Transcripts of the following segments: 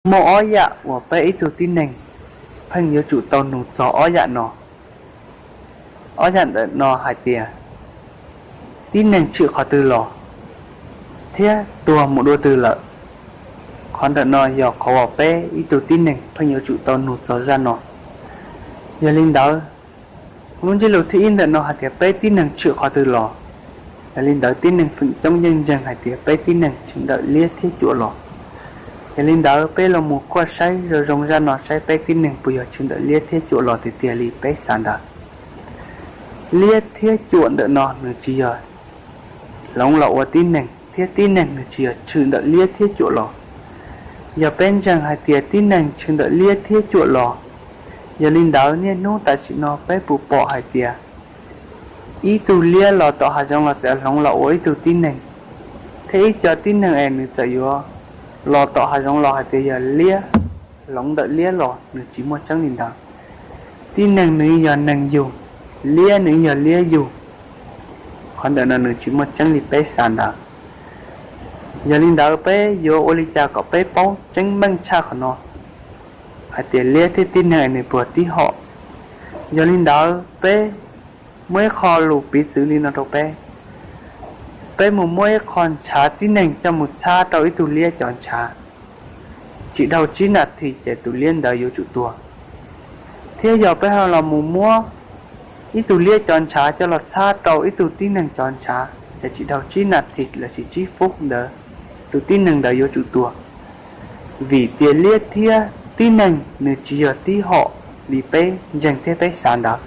Muaj ob yam uas peb ib tug tib neeg pheej yuav tsum tau nug txog ob yam no. Ob yam ntawm no hais tias tib neeg tshwm qhov twg los thiab tuag mus dua twg lawm. Qhov ntawm no yog qhov uas peb ib tug tib neeg pheej yuav tsum tau nug txog zaj no. Yog li ntawd, lub ntsiab lus thib ib ntawm no hais tias peb tib neeg tshwm qhov twg los, yog li ntawd tib neeg feem coob yeej ntseeg hais tias peb tib neeg tshwm ntawm liab thiab cuam los. Yog li ntawd peb los mus kuaj saib zoo zoo zaj no saib peb tib neeg puas yog tshwm ntawm liab thiab cuam los tiag tiag li peb xav ntawd. Liab thiab cuam ntawm no nws tsis yog hloov los ua tib neeg thiab tib neeg nws tsis yog tshwm ntawm liab thiab cuam los. Yog peb ntseeg hais tias tib neeg tshwm ntawm liab thiab cuam los, yog li ntawd niaj hnub tam sim no peb puas pom hais tias ib tug liab los tom hav zoov los txawm hloov los ua ib tug tib neeg, thiab ib co tib neeg es nws txawm yuav los tom hav zoov los hais tias yog liab hloov ntawm liab los? Nws tsis muaj tseeb li ntawd. Tib neeg nws yog neeg yug, liab nws yog liab yug. Qhov ntawm no nws tsis muaj tseeb li peb xav ntawd. Yog li ntawd peb yuav ua li cas kom peb paub tseeb meej tshaj qhov no, hais tias liab thiab tib neeg nws puas tib hom? Yog li ntawd peb muab ib qho lus piv txwv li no rau peb. Peb mus muab ib qho ntshav tib neeg coj mus txhab rau ib tug liab cov ntshav, tsis dhau tsib nas this ces tus liab ntawd yuav tsum tuag. Thiab yog peb ho los mus muab ib tug liab cov ntshav coj los txhab rau ib tug tib neeg cov ntshav, ces tsis dhau tsib nas this lossis tsib fub ntawd tus tib neeg ntawd yuav tsum tuag. Vim tias liab thiab tib neeg nws tsis yog tib hom li peb ntseeg thiab peb xav ntawd.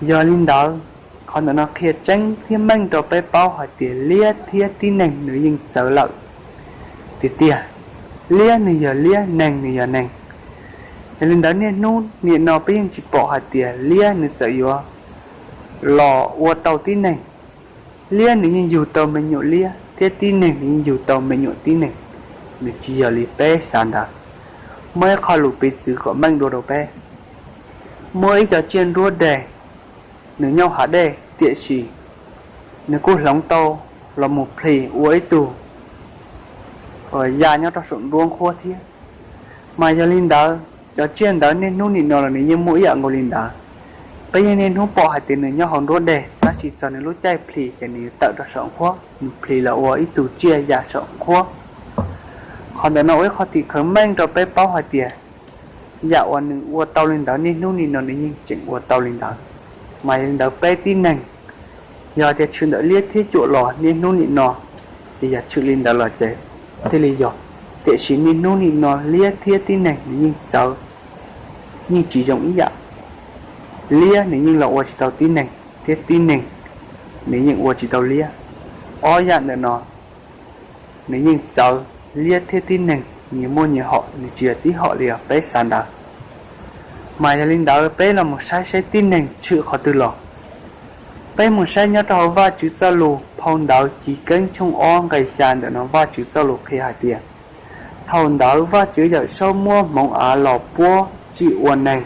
Yog li ntawd, qhov ntawm no qhia tseeb thiab meej rau peb paub hais tias liab thiab tib neeg nws yeej txawv lawm tiag tiag. Liab nws yog liab, neeg nws yog neeg. Yog li ntawd niaj hnub nim no peb yeej tsis pom hais tias liab nws txawm yuav los ua tau tib neeg. Liab nws yeej yug tau me nyuam liab thiab tib neeg nws yeej yug tau me nyuam tib neeg. Nws tsis yog li peb xav ntawd. Muaj ib qho lus piv txwv kom meej dua rau peb. Muaj ib co tsiaj nruab deg, nws nyob hav dej tiam sis nws kuj hloov tau los mus plhis ua ib tug ya nyob rau saum nruab nqhuab thiab. Mas yog li ntawd cov tsiaj ntawd niaj hnub nim no los nws yeej muaj ib yam nkaus li ntawd. Peb yeej niaj hnub pom hais tias nws nyob hauv nruab deg, tab sis txog nws lub caij plhis ces nws yuav tawm rau saum nqhuab, nws plhis los ua ib tug tsiaj ya saum nqhuab. Qhov ntawm no ua ib qho tim khawv meej rau peb paub hais tias yam uas nws ua tau li ntawd niaj hnub nim no nws yeej tseem ua tau li ntawd. Mas yog li ntawd peb tib neeg, yog tias tshwm ntawm liab thiab cuam los niaj hnub nim no, ces yog tshwm li ntawd los ces thiaj li yog. Tiam sis niaj hnub nim no liab thiab tib neeg nws yeej txawv, yeej tsis zoo ib yam. Liab nws yeej los ua tsis tau tib neeg, thiab tib neeg nws yeej ua tsis tau liab. Ob yam ntawm no nws yeej txawv, liab thiab tib neeg nyias muaj nyias hom, nws tsis yog tib hom li os peb xav ntawd. Mas yog li ntawd peb los mus saib saib tib neeg tshwm qhov twg los. Peb mus saib nyob rau hauv Vajtswv txoj lus phau ntawv Chiv Keeb tshooj ob nqe xya ntawm no Vajtswv txoj lus qhia hais tias, thaum ntawd Vajtswv Yawmsaub muab hmoov av los puab tsim ua neeg,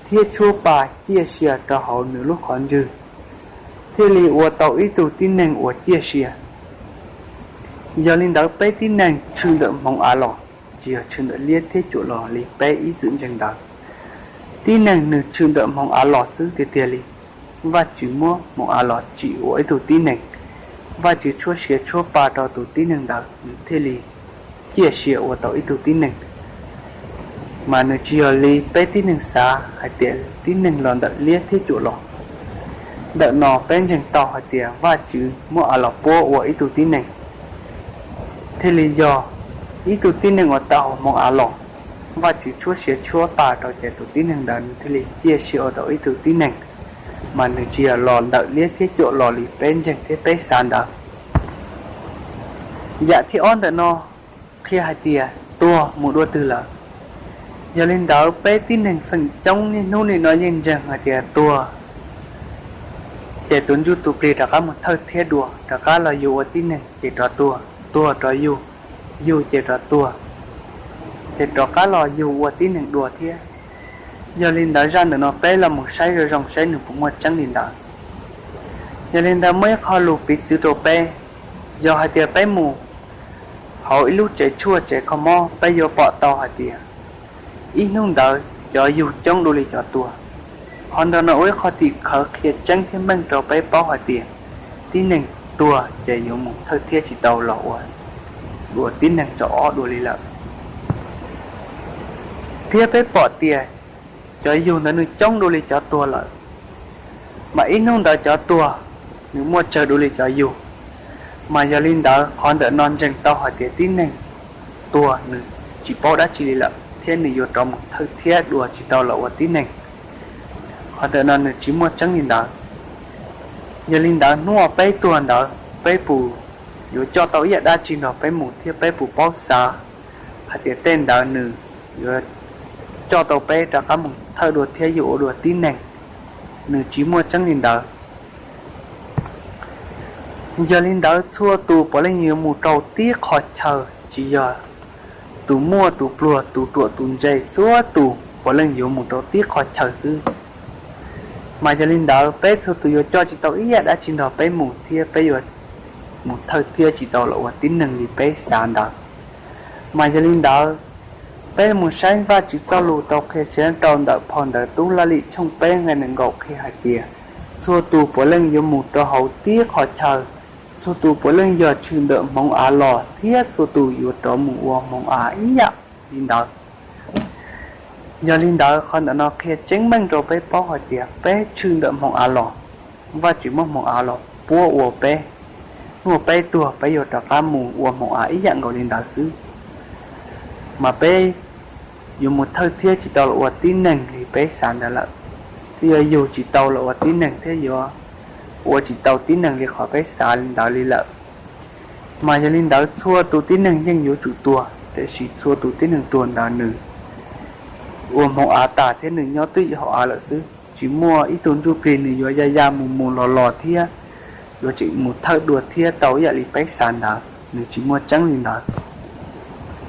thiab tshuab pa ciaj sia rau hauv nws lub qhov ntswg, thiaj li ua tau ib tug tib neeg uas ciaj sia. Yog li ntawd peb tib neeg tshwm ntawm hmoov av los, tsis yog tshwm ntawm liab thiab cuam los li peb ib txwm ntseeg ntawd. Tib neeg nws tshwm ntawm hmoov av los xwb tiag tiag li. Vajtswv muab hmoov av los tsim ua ib tug tib neeg, Vajtswv tshuab sia tshuab pa rau tus tib neeg ntawd nws thiaj li ciaj sia ua tau ib tug tib neeg. Mas nws tsis yog li peb tib neeg xav hais tias tib neeg los ntawm liab thiab cuam los. Ntawm no peb ntseeg tau hais tias Vajtswv muab av los puab ua ib tug tib neeg, thiaj li yog ib tug tib neeg uas tawm hauv hmoov av los, Vajtswv tshuab sia tshuab pa rau ces tus tib neeg ntawd nws thiaj li ciaj sia ua tau ib tug tib neeg. Mas nws tsis yog los ntawm liab thiab cuam los li peb ntseeg thiab peb xav ntawd. Yam thib ob ntawm no qhia hais tias tuag mus dua twg lawm. Yog li ntawd peb tib neeg feem coob niaj hnub nim no yeej ntseeg hais tias tuag ces tus ntsuj tus plig rov qab mus thawj thiab dua, rov qab los yug ua tib neeg ces rov tuag, tuag rov yug, yug ces rov tuag, ces rov qab los yug ua tib neeg dua thiab. Yog li ntawd zaj ntawm no peb los mus saib zoo zoo saib nws puas muaj tseeb li ntawd. Yog li ntawd muaj ib qho lus piv txwv rau peb, yog hais tias peb mus hauv ib lub tsev tshuaj tsev kho mob, peb yuav pom tau hais tias ib hnub ntawd cov yug coob dua li cov tuag. Qhov ntawm no ua ib qho tim khawv qhia tseeb thiab meej rau peb paub hais tias tib neeg tuag ces yuav mus thawj thiab tsis tau los ua dua tib neeg zaum ob dua li lawm. Thiab peb pom tias cov yug ntawd nws coob dua li cov tuag lawm, mas ib hnub ntawd cov tuag nws muaj tsawg dua li cov yug. Mas yog li ntawd qhov ntawm no ntseeg tau hais tias tib neeg tuag nws tsis paub dab tsi li lawm thiab nws yuav rov mus thawj thiab dua tsis tau los ua tib neeg. Qhov ntawm no nws tsis muaj tseeb li ntawd. Yog li ntawd hnub uas peb tuag ntawd peb puas yuav coj tau ib yam dab tsi nrog peb mus thiab peb puas paub xav hais tias tej ntawd nws yuav coj tau peb rov qab mus thawj dua thiab yuav ua dua tib neeg? Nws tsis muaj tseeb li ntawd. Yog li ntawd txhua tus puav leej yuav mus rau tib qho chaw, tsis yog tus muaj tus pluag tus ruam tus ntse, txhua tus puav leej yuav mus rau tib qho chaw xwb. Mas yog li ntawd peb txhua tus yuav coj tsis tau ib yam dab tsi nrog peb mus thiab peb yuav mus thawj thiab tsis tau los ua tib neeg li peb xav ntawd. Mas yog li ntawd peb mus saib Vajtswv txoj lus tau qhia tseeb rau ntawm phau ntawv Tub Laj Lim tshooj peb nqe nees nkaum qhia hais tias txhua tus puav leej yuav mus rau hauv tib qho chaw, txhua tus puav leej yog tshwm ntawm hmoov av los thiab txhua tus yuav rov mus ua hmoov av ib yam li ntawd. Yog li ntawd qhov ntawm no qhia tseeb meej rau peb paub hais tias peb tshwm ntawm hmoov av los, Vajtswv muab hmoov av los puab ua peb, hnub uas peb tuag peb yuav rov qab mus ua hmoov av ib yam nkaus li ntawd xwb. Mas peb yuav mus thawj thiab tsis tau los ua tib neeg li peb xav ntawd lawm, thiab yuav yug tsis tau los ua tib neeg thiab yuav ua tsis tau tib neeg li qhov peb xav ntawd li lawm. Mas yog li ntawd txhua tus tib neeg yeej yuav tsum tuag, tiam sis txhua tus tib neeg tuag ntawd nws ua hmoov av tas thiab nws nyob twj ywm hauv av lawm xwb, tsis muaj ib tug ntsuj plig nws yuav ya ya mus mus los los thiab yuav tseem mus thawj dua thiab tau ib yam li peb xav ntawd, nws tsis muaj tseeb li ntawd.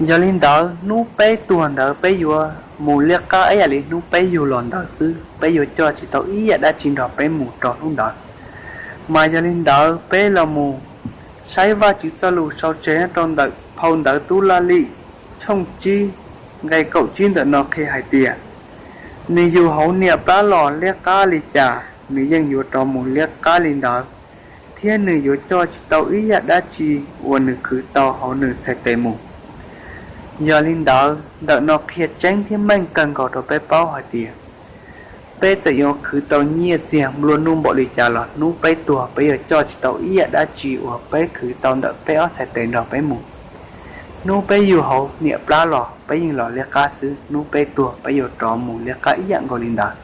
Yog li ntawd hnub peb tuag ntawd peb yuav mus liab qab ib yam li hnub peb yug los ntawd xwb, peb yuav coj tsis tau ib yam dab tsi nrog peb mus rau hnub ntawd. Mas yog li ntawd peb los mus saib Vajtswv txoj lus sau tseg nyob rau ntawm phau ntawv Tub Laj Lim tshooj tsib nqe kaum tsib ntawm no qhia hais tias, nws yug hauv niam plab los liab qab li cas, nws yeej yuav rov mus liab qab li ntawd, thiab nws yuav coj tsis tau ib yam dab tsi uas nws khwv tau hauv nws txhais tes mus. Yog li ntawd ntawm no qhia tseeb thiab meej kawg nkaus rau peb paub hais tias peb txawm yuav khwv tau nyiaj txiag nplua nuj npaum li cas los hnub peb tuag peb yuav coj tsis tau ib yam dab tsi uas peb khwv tau ntawm peb ob txhais tes nrog peb mus. Hnub peb yug hauv niam plab los peb yeej los liab qab xwb, hnub peb tuag peb yuav rov mus liab qab ib yam nkaus li ntawd.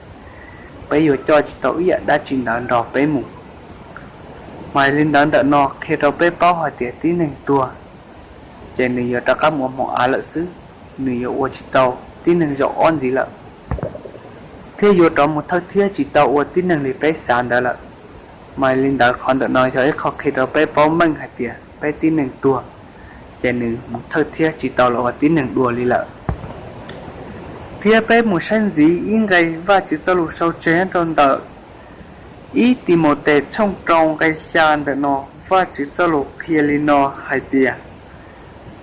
Peb yuav coj tsis tau ib yam dab tsi ntawd nrog peb mus. Mas li ntawd ntawm no qhia rau peb paub hais tias tib neeg tuag ces nws yuav rov qab mus ua hmoov av lawm xwb, nws yuav ua tsis tau tib neeg zaum ob ntxiv lawm, thiab yuav rov mus thawj thiab tsis tau ua tib neeg li peb xav ntawd lawm. Mas li ntawd qhov ntawm no yog ib qho qhia rau peb paub meej hais tias peb tib neeg tuag ces nws mus thawj thiab tsis tau los ua tib neeg dua li lawm. Thiab peb mus saib ntxiv ib nqe Vajtswv txoj lus sau tseg nyob rau ntawm ib Timautes tshooj rau nqe xya ntawm no, Vajtswv txoj lus qhia li no hais tias,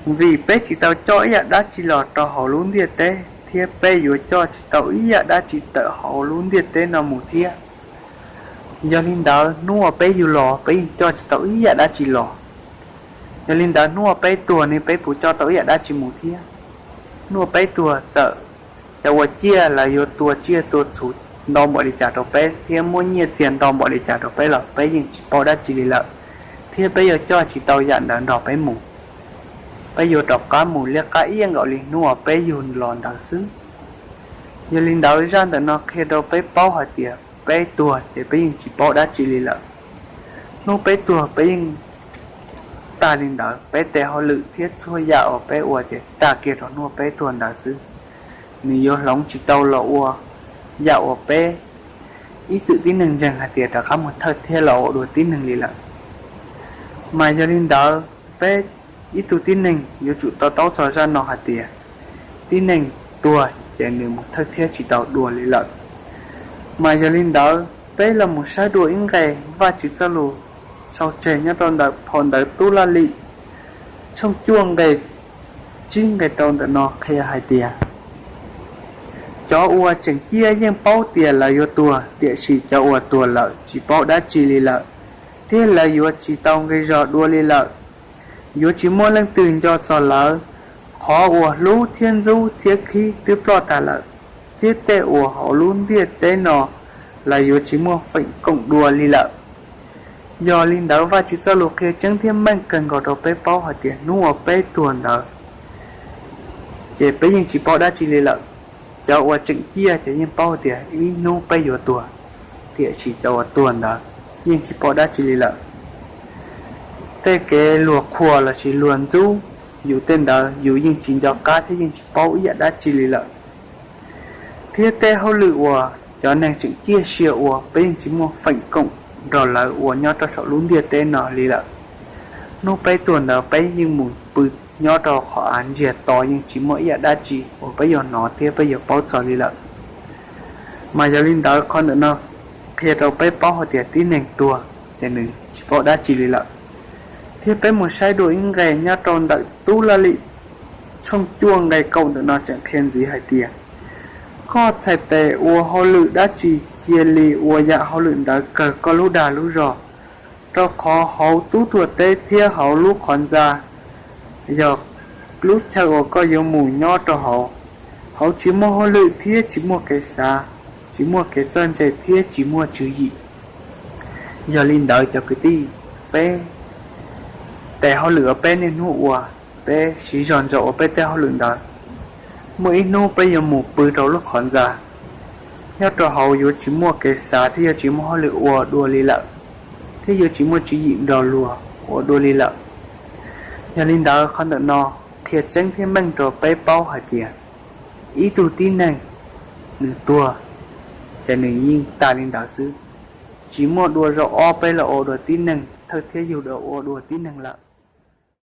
vim peb tsis tau coj ib yam dab tsi los rau hauv lub ntiaj teb, thiab peb yuav coj tsis tau ib yam dab tsi tawm hauv lub ntiaj teb no mus thiab. Yog li ntawd hnub uas peb yug los peb yeej coj tsis tau ib yam dab tsi los. Yog li ntawd hnub uas peb tuag ne peb puas coj tau ib yam dab tsi mus thiab? Hnub uas peb tuag txawm cov uas ciaj lawv yuav tua tsiaj tua txhu ntau npaum li cas rau peb thiab muab nyiaj txiag ntau npaum li cas rau peb los peb yeej tsis paub dab tsi li lawm, thiab peb yuav coj tsis tau yam ntawd nrog peb mus. Peb yuav rov qab mus liab qab ib yam nkaus li hnub uas peb yug los ntawd xwb. Yog li ntawd zaj ntawm no qhia rau peb paub hais tias peb tuag ces peb yeej tsis paub dab tsi li lawm. Hnub peb tuag peb yeej tag li ntawd, peb tes hauj lwm thiab txhua yam uas peb ua ces tag kiag rau hnub peb tuag ntawd xwb. Nws yuav hloov tsis tau los ua yam uas peb ib txwm tib neeg ntseeg hais tias rov qab mus thawj thiab los ua dua tib neeg li lawm. Mas yog li ntawd peb ib tug tib neeg yuav tsum to taub txog zaj no hais tias tib neeg tuag ces nws mus thawj thiab tsis tau dua li lawm. Mas yog li ntawd peb los mus saib dua ib nqe Vajtswv txoj lus sau tseg nyob rau ntawm phau ntawv Tub Laj Lim Tshooj cuaj nqe tsib nqe rau ntawm no qhia hais tias, cov uas tseem ciaj yeej paub tias lawv yuav tuag, tiam sis cov uas tuag lawm tsis paub dab tsi li lawm, thiab lawv yuav tsis tau nqi zog dua li lawm. Yuav tsis muaj leej twg nco txog lawv. Qhov uas hlub thiab ntxub thiab khib twb ploj tag lawm, thiab tej uas hauv lub ntiaj teb no lawv yuav tsis muaj feem koom dua li lawm. Yog li ntawd, Vajtswv txoj lus qhia tseeb thiab meej kawg nkaus rau peb paub hais tias hnub uas peb tuag ntawd, ces peb yeej tsis paub dab tsi li lawm. Cov uas tseem ciaj ces yeej paub tias ib hnub peb yuav tuag, tiam sis cov uas tuag ntawd yeej tsis paub dab tsi li lawm. Tej kev luag qhuas lossis luag ntxub yus tej ntawd, yus yeej tsis nco qab thiab yeej tsis paub ib yam dab tsi li lawm. Thiab tej hauj lwm uas cov neeg tseem ciaj sia ua, peb yeej tsis muaj feem koom nrog lawv ua nyob rau saum lub ntiaj teb no li lawm. Hnub peb tuag ntawd, peb yeej mus pw nyob rau qhov av ntsiag to, yeej tsis muaj ib yam dab tsi uas peb yuav hnov thiab peb yuav paub txog li lawm. Mas yog li ntawd, qhov ntawm no qhia rau peb paub hais tias tib neeg tuag ces nws tsis paub dab tsi li lawm. Thiab peb mus saib dua ib nqe nyob rau ntawm Tub Laj Lim tshooj cuaj nqe kaum ntawm no tseem qhia ntxiv hais tias, koj txhais tes ua hauj lwm dab tsi, cia li ua yam hauj lwm ntawd kawg koj lub dag lub zog, rau qhov hauv tub tuag teb thiab hauv lub qhov ntxa, yog lub chaw uas koj yuav mus nyob rau hauv. Hauv tsis muaj hauj lwm thiab tsis muaj kev xav, tsis muaj kev txawj ntse thiab tsis muaj tswv yim. Yog li ntawd, cov kwv tij, peb tes hauj lwm uas peb niaj hnub ua, peb siv zog ntso ua peb tej hauj lwm ntawd. Muaj ib hnub peb yuav mus pw rau lub qhov ntxa, nyob rau hauv yuav tsis muaj kev xav thiab yuav tsis muaj hauj lwm ua dua li lawm, thiab yuav tsis muaj tswv yim nrog luag ua dua li lawm. Yog li ntawd, qhov ntawm no qhia tseeb thiab meej rau peb paub hais tias ib tug tib neeg nws tuag ces nws yeej tas li ntawd xwb. Tsis muaj dua zaum ob peb los ua dua tib neeg, thawj thiab yug dua ua dua tib neeg lawm.